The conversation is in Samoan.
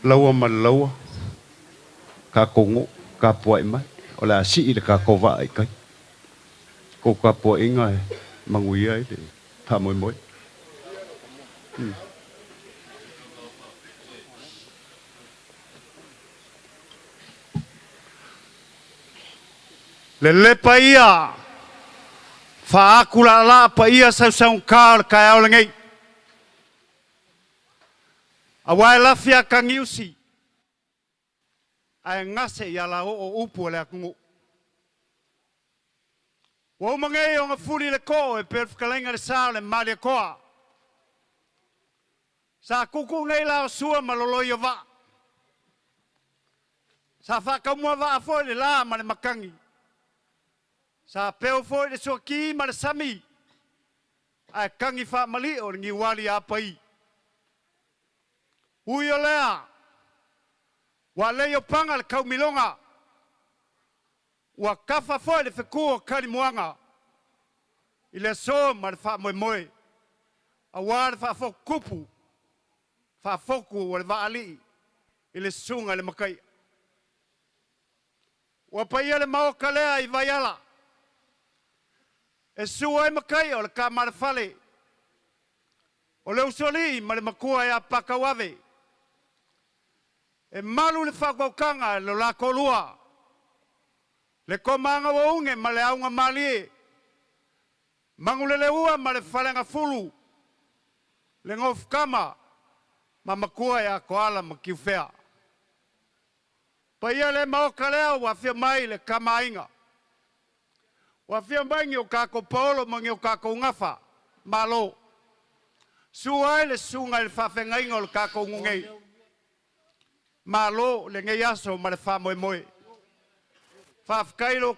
Laua ma le laua, tatou nuu, tapuai mai, o le a sii le tatou vaa i tai. Tou tapuaiga e manuia ai le faamoemoe. Lelepa ia faaaku laalaa paia sausaugata o le taeao lenei. Aua e lafi a Tagiusi ae gase i alaoo upu a le atunuu. Ua uma nei ona fuli le too e pei o le fetalaiga i le sa o le Malietoa. Sa tutu nei la o Sua ma Loloiovaa. Sa faataumuavaa foi le la ma le matagi. Sa peu foi le suati ma le sami ae tagi faamalio le niuali a Apai. Ui o lea, ua leio paga le taumiloga, ua tafa foi le fetu o Kalimuaga i le aso ma le faamoemoe, aua le faafotutupu, faafotu o le vaalii i le susuga i le Mataia. Ua paia le maota lea i Vaiala, e susu ai Mataia o le tama a le fale, o le usoalii ma le matua ia Patauave. E malu le faautautaga i lo la toalua, le Tomaagauaune ma le Augamalie, Manuleleua ma le Faleagafulu, le Nofotama ma Matua ia Toala ma Tiufea. Paia le maota lea ua afio mai le Tama a Aiga, ua afio mai ni o tatou paolo ma ni o tatou gafa, malo. Susu ai le susuga i le faafeagaiga o le tatou nuu nei. Malo lenei aso ma le faamoemoe. Faafetai lo.